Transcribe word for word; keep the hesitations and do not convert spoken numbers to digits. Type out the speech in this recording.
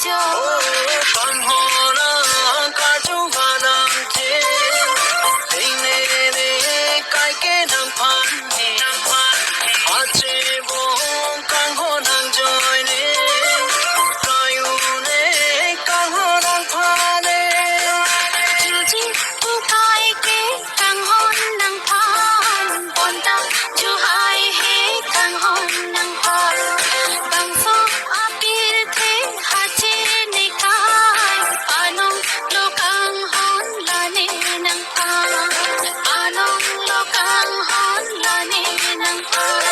Kanghon nang kachung kanam che, tengnene kaike nangphan ne. Achebong kanghon nang joine, kai-un-e kanghon nangphan ne. Juji pukai ke kanghon nangphan, bonta juhai he kanghon nangphan. Bangso apirthe hache ne kai, anong lo kanghon lane nangphan, anong lo kanghon lane nangphan.